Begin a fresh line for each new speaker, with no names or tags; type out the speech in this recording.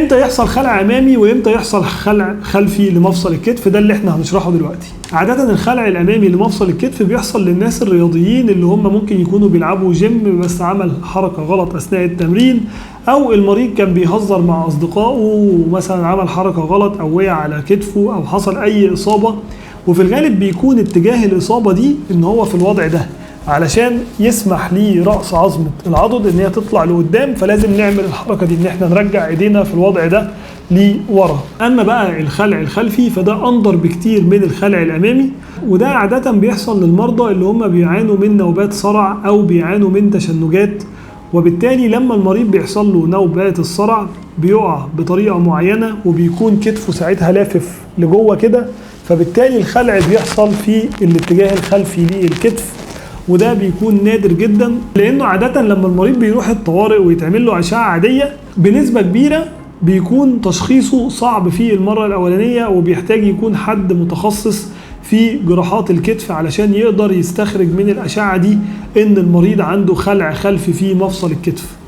امتى يحصل خلع امامي وامتى يحصل خلع خلفي لمفصل الكتف؟ ده اللي احنا هنشرحه دلوقتي. عادة الخلع الامامي لمفصل الكتف بيحصل للناس الرياضيين اللي هم ممكن يكونوا بيلعبوا جيم بس عمل حركة غلط اثناء التمرين، او المريض كان بيهزر مع اصدقائه ومثلا عمل حركة غلط او وقع على كتفه او حصل اي اصابة، وفي الغالب بيكون اتجاه الاصابة دي ان هو في الوضع ده علشان يسمح لرأس عظمة العضد ان هي تطلع لقدام، فلازم نعمل الحركة دي ان احنا نرجع ايدينا في الوضع ده لورا. اما بقى الخلع الخلفي فده اندر بكتير من الخلع الامامي، وده عادة بيحصل للمرضى اللي هم بيعانوا من نوبات صرع او بيعانوا من تشنجات، وبالتالي لما المريض بيحصل له نوبات الصرع بيقع بطريقة معينة وبيكون كتفه ساعتها لافف لجوه كده، فبالتالي الخلع بيحصل في الاتجاه الخلفي للكتف، وده بيكون نادر جدا لانه عادة لما المريض بيروح الطوارئ ويتعمل له اشعة عادية بنسبة كبيرة بيكون تشخيصه صعب في المرة الاولانية، وبيحتاج يكون حد متخصص في جراحات الكتف علشان يقدر يستخرج من الاشعة دي ان المريض عنده خلع خلفي في مفصل الكتف.